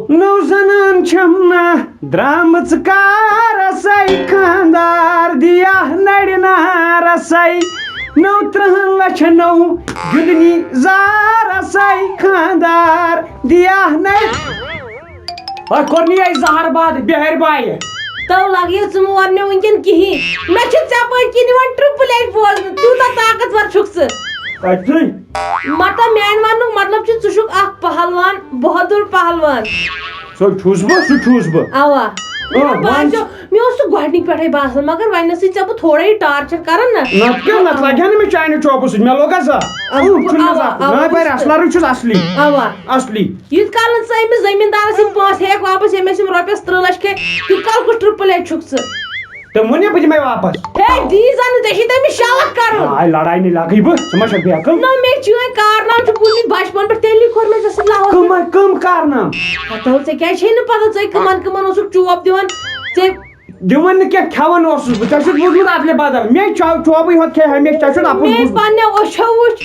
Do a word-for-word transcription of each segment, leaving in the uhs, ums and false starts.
نو زنان چھم نہ درامٕژ کارسے، خاندار دِیا نرِ نارسے۔ نو ترٕہن لچھن نو گِنٛدنی زارسے، خاندار دِیا نرِ۔ وۄنۍ کوٚر نہٕ یہِ زہر باد بِہٲرۍ بایہِ۔ تو لگیو ژٕ مور مےٚ وٕنکیٚن کِہیٖنۍ۔ مےٚ چھُ ژےٚ پٔتۍ کِنۍ یِوان ٹرٛپٕل ایچ بوزنہٕ، تیوٗتاہ طاقتور چھُکھ ژٕ۔ کَتہِ؟ مطلب، میانہِ وننُک مطلب چھُ، ژٕ چھُکھ اکھ پہلوان، بہادُر پہلوان۔ سُہ چھُس بہٕ، سُہ چھُس بہٕ۔ اوا۔ اۭں، مےٚ وۄنۍ باسیو، مےٚ اوس سُہ گۄڈٕنِکۍ پٮ۪ٹھَے باسان، مگر وۄنۍ ٲسٕے ژےٚ بہٕ تھوڑا یہِ ٹارچر کران نہ۔ نتہٕ کیٛاہ، نتہٕ لگہِ ہا نہٕ مےٚ چانہِ چوبہٕ سۭتۍ، مےٚ لوٚگ ہا زا۔ اوا، اۭں، چھُنہٕ مےٚ اوا، زا۔ اوا، نہ، بہٕ وٕچھ۔ اصلارٕے چھُس اصلی۔ اوا۔ اصلی۔ ییٖتِس کالَس ژٕ أمِس زٔمیٖندارَس یِم پونٛسہٕ ہیٚکھ واپس، ییٚمۍ اَسہِ یِم رۄپیَس تٕرٛہ لَچھ کھے، تیوٗت کال کُس ٹرٛپٕل ایچ چھُکھ ژٕ؟ تٔمۍ ووٚن، بہٕ دِمے واپس۔ ہے، دی زن نہٕ، ژےٚ چھُے تٔمِس شلکھ کرُن۔ آے لڑاے نہٕ لگٕے بہٕ، ژٕ ما چھکھ بے عقل؟ نہ، مےٚ چٲنۍ کارنامہٕ چھِ بوٗزمٕتۍ بچپن پٮ۪ٹھ، تیٚلی کوٚر مےٚ ژےٚ سۭتۍ لہو۔ کٕم، کٕم کارنامہٕ؟ ہتو، ژےٚ کیٛازِ چھے نہٕ پتہ، ژٕ کٕمن کٕمن اوسُکھ چوب دِوان؟ ژےٚ دِوان نہٕ کینٛہہ، کھٮ۪وان اوسُس بہٕ، ژےٚ چھُتھ بوٗزمُت ادلہِ بدل، مے چاو-، چوبٕے ہوت کھے ہمیشہِ، ژےٚ چھُتھ اپُز مے بوٗزمُت۔ پننٮ۪و أچھو وٕچھ۔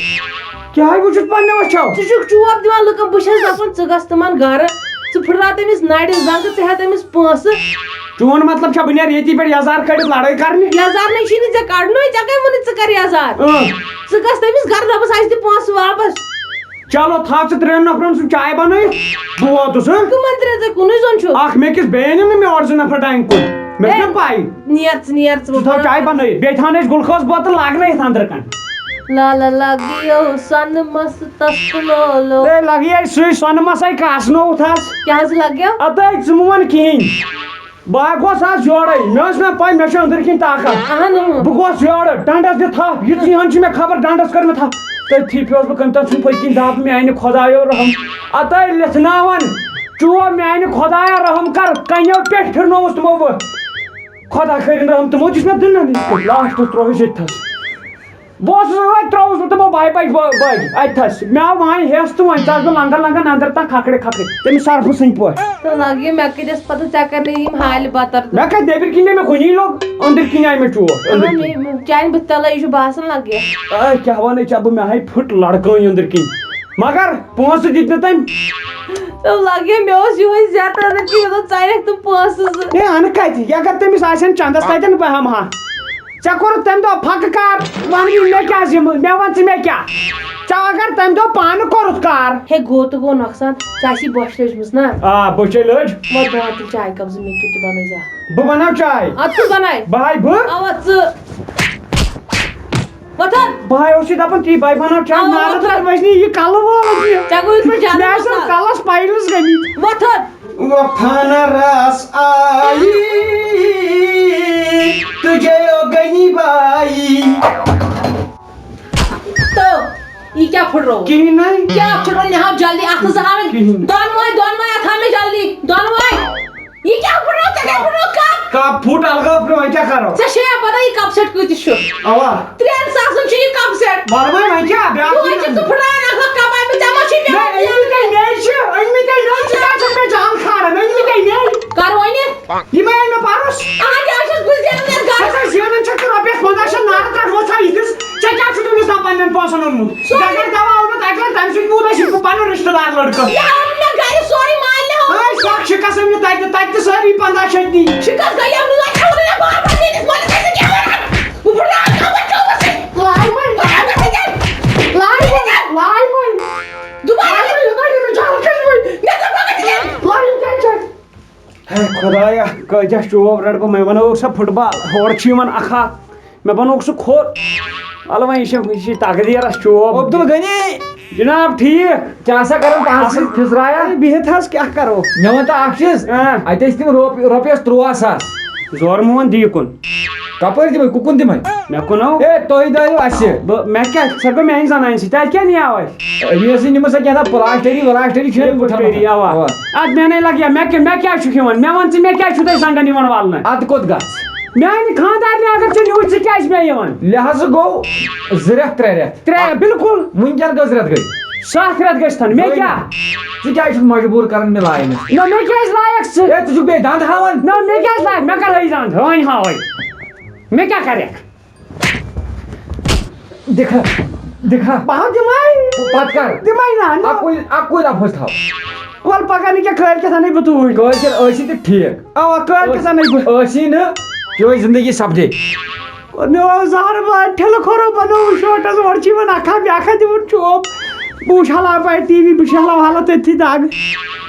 کیٛاہ وٕچھُتھ پننٮ۪و أچھو؟ ژٕ چھُکھ چوب دِوان لُکن، بہٕ چھَس دَپان، ژٕ گژھ تِمن گرٕ، ژٕ پھٕٹراو تٔمِس نرِ زنٛگہٕ، ژٕ ہٮ۪تھ أمِس پونٛسہٕ۔ چون مطلب چھا بہٕ نیرٕ ییٚتی پٮ۪ٹھ یزار کٔڑِتھ لڑٲے کرنہِ؟ یزار نَے چھی نہٕ ژےٚ کڑنُے، ژےٚ کَمہِ ووٚنُے ژٕ کر یزار؟ اۭں۔ ژٕ گژھ تٔمِس گرٕ، دَپس، اَسہِ دِ پونٛسہٕ واپس۔ چلو، تھاو ژٕ ترٛٮ۪ن نفرن سُہ چاے بنٲیِتھ، بہٕ ووتُس، ہٕنٛہ؟ کٕمن ترٛٮ۪ن؟ ژےٚ کُنُے زوٚن چھُکھ۔ اکھ مےٚ کِس بیٚیہِ أنِم نہٕ مےٚ اورٕ زٕ نفر ڈانہِ کُن، مےٚ ہے، چھُنہ پَے۔ نیر ژٕ، نیر ژٕ، ژٕ تھاو چاے بنٲیِتھ، بیٚیہِ تھاونٲے أسۍ گلوکوز بوتل لاگنٲیِتھ أنٛدرٕ کَنہِ۔ لالا لگیو سۄنہٕ مس تس تہٕ لولو۔ ہے، لگیے سُے سۄنہٕ مسے کاسنووُتھ حظ۔ کیٛاہ حظ لگیو؟ اَدٕ ہے، ژٕ مہٕ وَن کِہیٖنۍ۔ بہٕ ہا گوس آز یورَے، مےٚ ٲس نہ پَے مےٚ چھِ أنٛدٕرۍ کِنۍ طاقت۔ اہن اۭں۔ بہٕ گوس یورٕ، ڈنٛڈَس دِ تھپھ، یُتھُے ہن چھِ مےٚ خبر ڈنٛڈَس کٔر مےٚ تھپھ۔ تٔتھی پیوس بہٕ کٔمۍ تام سُنٛد پٔتۍ کِنۍ دَب، میٛانہِ خۄدایو رحم۔ اَدٕ ہے، لِتھناوان، چوب میٛانہِ خۄدایا رحم کر، کَنیو پٮ۪ٹھ پھِرنووُس تِمو بہٕ۔ خۄدا کٔرِن رحم، تِمو دِژ مےٚ دٕنَن یِتھ پٲٹھۍ، لاسٹَس ترٛووُس ییٚتہِ تھَس۔ بہٕ اوسُس أتھۍ ترٛووُس بہٕ تِمو بَے بَے بَے بَے اَتہِ تھَس۔ مےٚ آو وۄنۍ ہٮ۪س تہٕ وۄنۍ ژاس بہٕ لنٛگَن لنٛگَن اَندَر تام کھکھرِ کھکھرِ، تٔمِس سرپھٕ سٕنٛدۍ پٲٹھۍ۔ تہٕ لَگہِ مےٚ کۭتِس پَتہٕ ژےٚ کَرنَے یِم حالہِ بَتَر۔ مےٚ کَتہِ، نیٚبٕرۍ کِنۍ مےٚ کُنی لوٚگ، أنٛدٕرۍ کِنۍ آیہِ مےٚ چوٹ، أنٛدٕرۍ کِنۍ۔ مےٚ، چانہِ بٕتھِ تَلَے یہِ چھُ باسان لَگہِ۔ آے کیٛاہ وَنَے ژےٚ بہٕ، مےٚ ہاے پھٕٹ لَڑکٲنۍ أنٛدٕرۍ کِنۍ۔ مگر پونٛسہٕ دِتۍ نہٕ تٔمۍ۔ تہٕ لَگہِ مےٚ اوس یِہوٚے زیادٕ أنٛدٕرۍ کِنۍ، مےٚ دوٚپ ژَلٮ۪کھ تِم پونٛسہٕ زٕ۔ ہے اَنہٕ کَتہِ؟ یہِ اگر تٔمِس آسہِ ہَن چَندَس تَتٮ۪ن بہٕ ہٮ۪مہٕ ہا۔ ژےٚ کوٚرُتھ تَمہِ دۄہ پھَکہٕ کار، وَن مےٚ کیٛاہ ذِمہٕ؟ مےٚ وَن ژٕ مےٚ کیٛاہ؟ ژےٚ اگر تَمہِ دۄہ پانہٕ کوٚرُتھ کار۔ ہے، گوٚو تہٕ گوٚو نۄقصان، ژےٚ آسی بۄچھِ لٔجمٕژ نا؟ آ، بۄچھے لٔج۔ وۄنۍ بہٕ اَنہٕ تیٚلہِ چاے کَپ زٕ، مےٚ کیُتھ تہِ بَنٲے زِ اَکھ۔ بہٕ بَناو چاے۔ اَدٕ ژٕ بَناے۔ بہٕ ہاے بہٕ؟ اَوا ژٕ۔ وۄتھ حظ۔ بہٕ ہاے اوسُے دَپان تی، بہٕ ہاے بَناو چاے، اَوا، نارَس وۄتھ حظ۔ پٮ۪ٹھ وَجہِ نہٕ یہِ کَلہٕ وول یہِ۔ ژےٚ گوٚو یِتھ پٲٹھۍ زیادٕ مےٚ آسَن مَسلہٕ۔ کَلَس پایلٕز گٔمٕتۍ۔ وۄتھ حظ۔ وفانہ رس آئی، تجھے او گنی بائی۔ تو یہِ کیٛاہ پھٕٹروو؟ کِہیٖنۍ نَے۔ کیٛاہ پھٕٹروو؟ مےٚ ہاو جلدی اَتھ زٕ ہاوٕنۍ۔ کِہیٖنۍ۔ دۄنوَے، دۄنوَے اَتھ ہاو مےٚ جلدی۔ دۄنوَے۔ یہِ کیٛاہ پھٕٹروو؟ ژےٚ کیٛاہ پھٕٹروو کَپ؟ کَپ پھُٹ الگٲب برٛونٛہہ، وۄنۍ کیٛاہ کَرو؟ ژےٚ چھےٚ یا پَتہ یہِ کَپ سیٹ کۭتِس چھُ؟ اَوا۔ ترٛٮ۪ن ساسَن چھُ یہِ کَپ سیٹ۔ وَلہٕ وۄنۍ، وۄنۍ کیٛاہ؟ بیٛاکھ دۄہَے یہِ چھُکھ ژٕ پھٕٹراوان اَکھ اَکھ کَپ، اَمہِ ژےٚ ما چھُے نہ، بیٛاکھ أنۍ مٕتۍ ہے مےٚ چھِ، أنۍ مٕتۍ ہے مےٚ چھِ، ژٕ کیٛازِ چھَکھ مےٚ جان کھاران؟ أنۍ مٕتۍ ہے مےٚ۔ کَر وۄنۍ؟ یِمَے أنۍ مےٚ پَرُس۔ اَہَن، یہِ حظ چھَس بہٕ زینان یَتھ گَرَس۔ ہَتہٕ حظ زینان چھَکھ ژٕ رۄپیَس پنٛداہ شیٚتھ، نارٕ پٮ۪ٹھ ووت سا یِتھِس۔ ژےٚ کیٛاہ چھُتھ أمِس دَپان نٮ۪ن پونٛسَن اوٚنمُت؟ سورُے۔ ژےٚ کَتہِ دَوا اوٚنمُت اَکہِ لَٹہِ؟ تَمہِ سۭتۍ کوٗتاہ چھُ پَنُن رِشتہٕ دار لٔڑکہٕ؟ یہِ آو نہٕ مےٚ گَرِ سورُے مالہِ ہاوُن۔ ہے، سۄ چھِ قسم یہِ تَتہِ، تَتہِ تہِ سٲری پنٛداہ شیٚتھ نی۔ شِکَس گٔیَم نہٕ وۄنۍ کھیوٚو نہٕ مےٚ بابَن میٛٲنِس مٲلِس سۭتۍ کیٛاہ وَنان؟ بہٕ پھٕٹراوَن نہٕ وۄنۍ کیوٚو بہٕ سۭتۍ۔ لارِ وۄنۍ۔ بہٕ کَتہِ گژھٕ؟ لارِ وۄنۍ۔ لارِ وۄنۍ۔ دوٚپُن، لارِ وۄنۍ، یہِ بَنہِ نہٕ جان کٔشِوٕے۔ مےٚ دوٚپ، بہٕ کَتہِ گژھٕ؟ لارِ وۄنۍ کیٛاہ چھَکھ؟ ہے خۄدایا، کٲتیٛاہ چوب رَٹہٕ بہٕ؟ مےٚ بَنووُکھ سا فُٹ بال، ہورٕ چھُ یِوان اَکھ اَکھ، مےٚ بَنووُکھ سُہ کھوٚر۔ وَلہٕ وۄنۍ، یہِ چھِ، یہِ چھِ تقدیٖرَس چوب۔ عبدالغنی! جِناب، ٹھیٖک؟ کیٛاہ سا کَران پانَس سۭتۍ پھِزرایا؟ ہے، بِہِتھ حظ کیٛاہ کَرو؟ مےٚ وَن تہٕ اَکھ چیٖز، آ۔ اَتہِ ٲسۍ تِم رۄپ-، رۄپیَس تُرٛواہ ساس۔ زورٕ مون دی کُن۔ کَپٲرۍ دِمَے؟ کُکُن دِمَے؟ مےٚ کُنو۔ ہے، تُہۍ دٲرِو اَسہِ۔ بہٕ، مےٚ کیٛاہ، سۄ گٔے میٛانہِ زَنانہِ سۭتۍ، تَتہِ کیٛاہ نِیاو اَسہِ؟ یہِ ٲسٕے نِمٕژ سۄ کیٛاہ تام پلاسٹری ولاسٹری چھِ یہِ أنۍ مٕژ۔ پلاسٹری، اَوا۔ اَوا۔ اَدٕ مےٚ نے لَگہِ، مےٚ کیٛاہ، مےٚ کیٛازِ چھُکھ یِوان؟ مےٚ وَن ژٕ، مےٚ کیٛازِ چھُو تُہۍ زنٛگَن یِوان والنہٕ؟ اَدٕ کوٚت گژھ؟ میٛانہِ خانٛدارنہِ اگر ژےٚ نیوٗ، ژٕ کیٛازِ مےٚ یِوان؟ لہذا گوٚو زٕ رٮ۪تھ، ترٛےٚ رٮ۪تھ۔ ترٛےٚ، بِلکُل۔ وٕنکٮ۪ن کٔژ رٮ۪تھ گٔے؟ ستھ رٮ۪تھ گٔژھتن، مےٚ گٔے۔ کیٛاہ؟ ژٕ کیٛازِ چھُکھ مجبوٗر کران مےٚ لاینس؟ نہ، مےٚ کیٛازِ لایکھ ژٕ؟ ہے، ژٕ چھُکھ بیٚیہِ دنٛد ہاوان؟ نہ، مےٚ کیٛازِ لایکھ؟ مےٚ کر ہٲوۍ دنٛد؟ وۄنۍ ہاوَے۔ مےٚ کیٛاہ کرکھ؟ دِکھا، دِکھا۔ بہٕ ہا دِمے۔ پتہٕ کر؟ دِمے نہ، نہ۔ اکُے، اکُے لفظ تھاو۔ وَلہٕ پَگاہ نہٕ کینٛہہ، کٲلۍ کٮ۪تھ اَنَے بہٕ توٗرۍ۔ کٲلۍ کٮ۪تھ ٲسی تہٕ ٹھیٖک۔ اَوا، کٲلۍ کٮ۪تھ اَنَے بہٕ۔ ٲسی نہٕ، چٲنۍ زِندگی سَپدے۔ کوٚر مےٚ اوس زَہر باد ٹھِلہٕ کھۄرو بَنووُم شٲٹَس، اورٕ چھِ یِوان اَکھا بیٛاکھا دِوان چوب۔ بہٕ وٕچھٕ ہا پَے ٹی وی، بہٕ چھَلہٕ ہا تٔتھی دَگ۔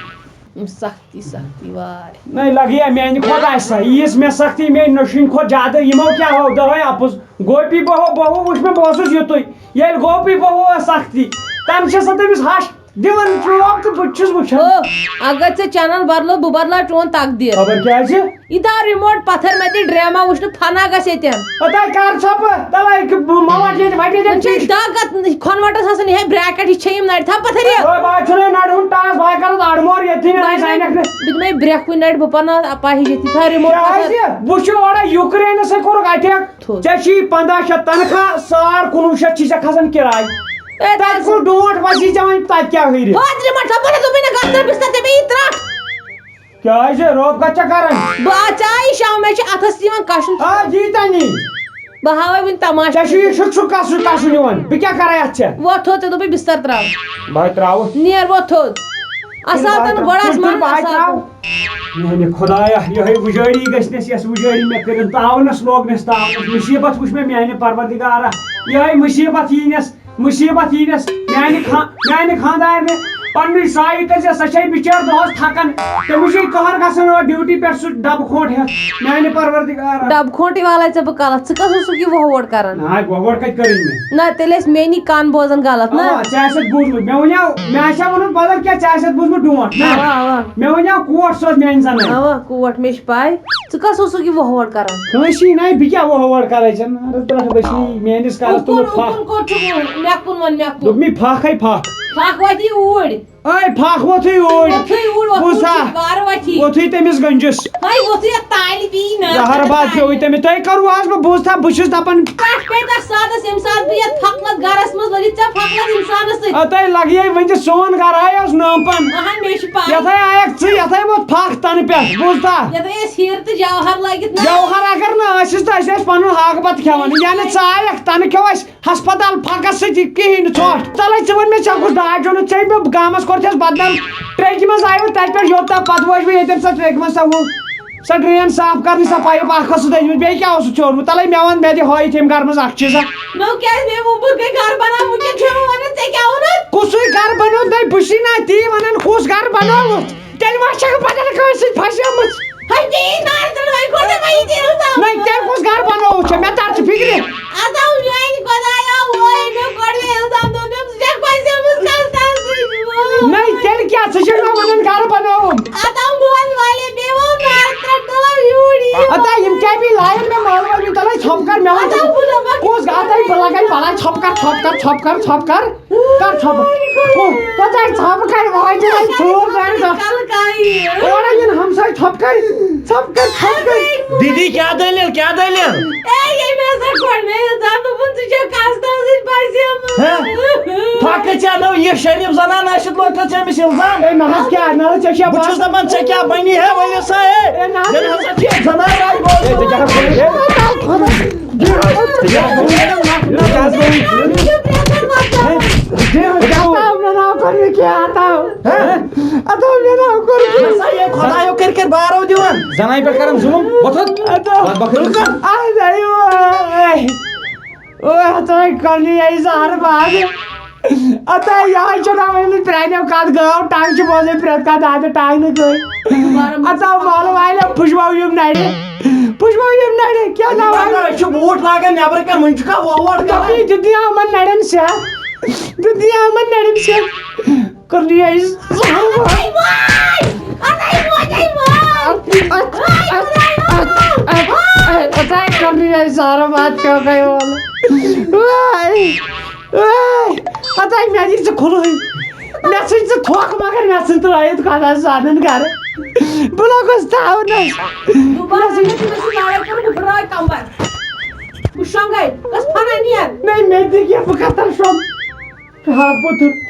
سختی، سختی، واے۔ نَے لَگیا میٛانہِ خۄدایہِ سا، ییٖژ مےٚ سختی میٛانہِ نوٚشِنۍ کھۄتہٕ زیادٕ، یِمو کیٛاہ ہو، دَہَے اَپُز۔ گوپی بہو، بہو وٕچھ مےٚ، بہٕ اوسُس یُتُے۔ ییٚلہِ گوپی بہو ٲس سختی، تَمہِ چھِ سا تٔمِس ہَش دِوان چوب تہٕ بہٕ تہِ چھُس وٕچھان۔ او، اگر ژےٚ چینل بدلو، بہٕ بدلاو چون تقدیر۔ خبر کیٛازِ؟ یہِ تھاو ریموٹ پتھر، مےٚ دِ ڈرامہ وٕچھنہٕ، فنا گژھِ ییٚتٮ۪ن۔ پتہٕ کر ژھۄپہٕ، تلے مواٹ ییٚتہِ، وَٹہِ ییٚتٮ۪ن وٕچھ، یہِ چیٖز۔ دگ اتھ کھۄنوٹس آسان، یِہے bracket، یہِ چھے یِم نرِ، تھاو پتھر یہِ۔ او، بہٕ چھُنہٕ نرِ ہُنٛد ٹاس، بہٕ کرٕ اڑمور ییٚتھی، نہ بہٕ زینکھ نہٕ۔ دِمے برٛکھ کُے نرِ، بہٕ پنہٕ اپاہِج ییٚتھی، تھاو ریموٹ پتھر۔ کیٛازِ؟ بہٕ چھُ اورے یوکرینس سۭتۍ کوٚرُکھ اٹیک۔ تھوٚد۔ ژےٚ چھی پنٛداہ شیٚتھ تنخواہ، ساڑ کُنوُہ شیٚتھ چھی ژےٚ کھسان کِراے۔ اے، تَتہِ تَس- کُل ڈونٛٹھ وَسی ژےٚ وۄنۍ، تَتہِ کیٛاہ ہُرِ؟ ہتھ رِمٹ تھاو، بہٕ نہ دوٚپُے نہ گژھ تہٕ بِستر ژےٚ بیٚیہِ یہِ ترٛٹھ۔ کیٛازِ؟ روب کَتھ چھےٚ کَران؟ بہٕ آ، ژےٚ آیی شامہٕ، مےٚ چھِ اَتھَس تہِ یِوان کَشُن۔ آ، جی تَنی۔ بہٕ ہاوَے وٕنہِ تماشہٕ۔ ژےٚ چھُ یہِ شُک شُک کَسُن کَسُن یِوان۔ بہٕ کیٛاہ کَرٕ اَتھ ژےٚ؟ وۄتھ تھوٚد، ژےٚ دوٚپُے بِستر ترٛاو۔ بہٕ ہا ترٛاوٕ۔ نیر وۄتھ تھوٚد۔ اَساتَن ترٛاو، گۄڈٕ ترٛاو، آسمان ترٛاو، بہٕ ہا اَساتَن۔ ترٛاوٕ۔ میٛانہِ خۄدایا، یِہوٚے وُجٲڑی گژھِ نَس، یَس وُجٲڑی مےٚ کٔرِتھ تاونَس لوگ نَس تاونَس۔ مُصیٖبت وٕچھ مےٚ میٛانہِ پروردگارا۔ یِہوٚے مُصیٖبت یی نَس، مُصیٖبت یی نَس۔ میٛانہِ خا-، میٛانہِ خانٛدارنہِ پنٛنُے ساے تہٕ زِ سۄ چھے بِچٲر دۄہَس تھَکان۔ تٔمِس چھے قہر گژھان اورٕ ڈیوٹی پٮ۪ٹھ سُہ ڈَبہٕ کھونٛٹ ہٮ۪تھ۔ میٛانہِ پروردگارا۔ ڈَبہٕ کھونٛٹٕے والَے ژےٚ بہٕ کَلَس۔ ژٕ کَس اوسُکھ یہِ وۄہوڑ کَران؟ نہ، وۄہوڑ کَتہِ کٔرٕے مےٚ؟ نہ، تیٚلہِ ٲسۍ میٛٲنی کَن بوزان غلط، نہ؟ آ، ژےٚ آسہِ اَتھ بوٗزمُت۔ مےٚ وَنیو، مےٚ آسہِ ہا ووٚنمُت بدل کینٛہہ، ژےٚ آسہِ اَتھ بوٗزمُت ڈونٛٹھ، نہ؟ اَوا، اَوا۔ مےٚ وَنیو کوٹھ سوز میٛانہِ زَنانہِ۔ اَوا، کوٹھ، مےٚ چھِ پَے۔ ژٕ کَس اوسُکھ یہِ وۄہوڑ کَران؟ کٲنٛسی نَے، بہٕ کیٛاہ وۄہوڑ کَرے ژےٚ؟ نارَس درٛٹھ بٔچھی، میٛٲنِس کَلَس اُکُن، تُلُتھ پھَکھ۔ اُکُن کوٚت چھُکھ؟ مےٚ کُن وَن، مےٚ کُن۔ دوٚپمَے پھَکھ ہے پھَکھ۔ پھَکھ وَتی اوٗرۍ۔ اے، پھَکھ ووٚتھُے اوٗرۍ۔ ووٚتھُے اوٗرۍ، ووٚتھُے بوٗزتھا؟ وارٕ وَتی۔ ووٚتھُے تٔمِس گٔنجِس۔ ہے، ووٚتھُے یَتھ تالہِ بیٚیہِ نہ۔ زَہر باد پیوٚوُے تٔمِس۔ تۄہہِ کَرُو آز بہٕ بوٗزتھا، بہٕ چھُس دَپان۔ پٮ۪ٹھ پٮ۪ٹھ آسہٕ سادَس، ییٚمہِ ساتہٕ بہٕ یَتھ پھۄکھ لَد گَرَس منٛز لٔگِتھ، ژےٚ پھۄکھ لَد اِنسانَس سۭتۍ۔ آ، تۄہہِ لَگہِ ہے وۄنۍ تہِ سون گَرٕ ہا اوس نٲمپَن۔ اَہَن، مےٚ چھِ پَے۔ یَتھ ہے آیَکھ ژٕ، یَتھ ہے ووٚتھ پھَکھ تَنہٕ پٮ۪ٹھ، بوٗزتھا؟ یَتھ ہے أسۍ ہیٖر تہٕ جَوہَر لٲگِتھ نہ۔ جَوہَر اگر نہٕ ٲسِس تہٕ أسۍ ٲسۍ پَنُن ہاکھ بَتہٕ کھٮ۪وان۔ یَنہٕ ژٕ آیَکھ تَنہٕ کھیوٚو اَسہِ ہسپتال پھکس سۭتۍ یہِ کِہیٖنۍ نہٕ ژوٚٹ۔ تَلَے ژٕ وَن مےٚ، ژےٚ کُس داج اوٚنُتھ؟ ژےٚ مےٚ گامَس کوٚرتھَس بدنام۔ ٹرٛیکہِ منٛز آیہِ وۄنۍ تَتہِ پٮ۪ٹھ یوٚت تام پَتہٕ وٲج وۄنۍ ییٚتٮ۪ن سۄ ٹرٛیکہِ منٛز سۄ ہُہ، سۄ ڈرٛین صاف کَرنہِ، سۄ پایِپ اَکھ ٲس سُہ دٔجمٕژ۔ بیٚیہِ کیٛاہ اوسُتھ ژےٚ اوٚنمُت؟ تَلَے مےٚ وَن، مےٚ دِ ہٲیِتھ ییٚمہِ گَرٕ منٛز اَکھ چیٖزا۔ نو کیٛازِ مےٚ ووٚن بہٕ گٔے گَرٕ بَناو، وٕنکٮ۪ن چھُ مےٚ وَنان ژےٚ کیٛاہ اوٚنُتھ؟ کُسُے گَرٕ بَنوو تۄہہِ؟ بہٕ چھُسٕے نہ تی وَنان کُس گَرٕ بَنووُتھ۔ تیٚلہِ ما چھَکھ بدل کٲنٛسہِ سۭتۍ پھسیمٕژ؟ ہے، بیٚیہِ نارٕ تَل وۄنۍ کوٚر نہٕ مےٚ یہِ تہِ اِلزام۔ نَے، تیٚلہِ کُس گَرٕ بَنووُتھ ژےٚ؟ مےٚ تَر ژٕ فِکرِ۔ اَدٕ آو میٛانہِ خۄدایا، وۄنۍ مےٚ کوٚر مےٚ اِلزام، دوٚپ مےٚ، ژٕ چھَکھ پھسیمٕژ کَس تَل سۭتۍ؟ نَے، تیٚلہِ کیٛاہ؟ ژٕ چھَکھ مےٚ وَنان گَرٕ بَنووُم۔ اَدٕ آو مول والے، بیٚیہِ ووٚن نارٕ تَل تُلو یوٗرۍ یہِ۔ اَدٕ آ، یِم کیٛاہ بیٚیہِ لایَن مےٚ مول والہِ، تَلَے ژھۄپہٕ کَر مےٚ وَن۔ اَدٕ آو بہٕ دَپَکھ، کُس گَرٕ؟ تَے بہٕ لَگَے بَلاے، ژھۄپہٕ کَر، ژھۄپہٕ کَر، ژھۄپہٕ کَر، ژھۄپہٕ کَر۔ کر ژھۄپہٕ۔ ہُہ، کوتاہ ژھۄپہٕ کَرِ واجہِ وۄنۍ ژوٗر زَنہِ دَہ۔ کَلہٕ کَیہِ۔ اورٕ یِن ہمساے ژھۄپہٕ کَرِ۔ ژھۄپہٕ کَر، ژھۄپہٕ کَر۔ دیٖدی، کیٛاہ دٔلیٖل، کیٛاہ دٔلیٖل؟ اے، ییٚمۍ ہسا گۄڈٕ مےٚ اِلزام دوٚپُن، ژٕ چھَکھ کَس تَل سۭتۍ پھسیمٕژ۔ ہہ؟ پھَکہٕ ژےٚ نو یہِ شریٖف زنان ٲسِتھ لوٚگ نہٕ ژےٚ أمِس اِلزام؟ اے، نہ حظ، کیٛاہ، نہ حظ، ژےٚ چھےٚ بہٕ چھُس دَپان، ژےٚ کیٛاہ بَنی ہے ؤلِو سا، ہے؟ اے، نہ حظ۔ ییٚلہِ ہسا ژےٚ یہِ زنان آیہِ بوزنہٕ۔ اے، ژےٚ کیٛاہ حظ کوٚرُتھ؟ ہتاو مےٚ ناو کوٚر مےٚ کیٛاہ ہتاو؟ ہہ؟ ہتاو مےٚ ناو کوٚر مےٚ۔ نسا یے خۄدایو کٔرۍ کٔرۍ بارو دِوان۔ زنانہِ پٮ۪ٹھ کران ظُلُم، وۄتھ۔ ہتاو۔ بدبخت۔ اہن، اے، اے، اے، ہتاو کٔر مےٚ یہِ زہر باد۔ ہتاو، یہِ حظ چھُ ناو أمِس پرٛانیو کتھ گٲو، ٹنگ چھِ بوزان پرٛٮ۪تھ کانٛہہ دادٕ ٹنگ نہٕ کٔرۍ۔ ہتاو مالہٕ والٮ۪و پھُشبو یِم نرِ۔ پُشپا یِم نرِ، کیٛاہ ناو؟ أسۍ چھِ بوٗٹھ لاگان نٮ۪برٕ کَنہِ، وٕنہِ چھُکھا وۄہوٹ کران؟ دَپی دیُت نہٕ یِمَن نرٮ۪ن سیٚکھ۔ دیُت نہٕ یِمَن نرٮ۪ن سیٚکھ۔ کوٚر نہٕ یہِ اَسہِ۔ اوٚتام کوٚر نہٕ یہِ اَسہِ زارٕ باد کیٛاہ گٔے وَلہٕ۔ واے۔ اے، ہتاے، مےٚ دِژ ژٕ کھُلہٕے۔ مےٚ ژھٕنۍ ژٕ تھۄکھ، مگر مےٚ ژھٕنۍ ترٛٲیِتھ خۄدا زانن گرٕ۔ بہٕ لوٚگُس تاونس۔ دوبارہ اگر تٔمِس سۭتۍ لڑٲے کٔر، بہٕ پھٕراے کمبر۔ بہٕ شۄنٛگے، گژھ پھنہ نیر۔ نہ، مےٚ تہِ کیٛاہ، بہٕ کتھ شۄنٛگ؟ ہاکھ پوٚتُر۔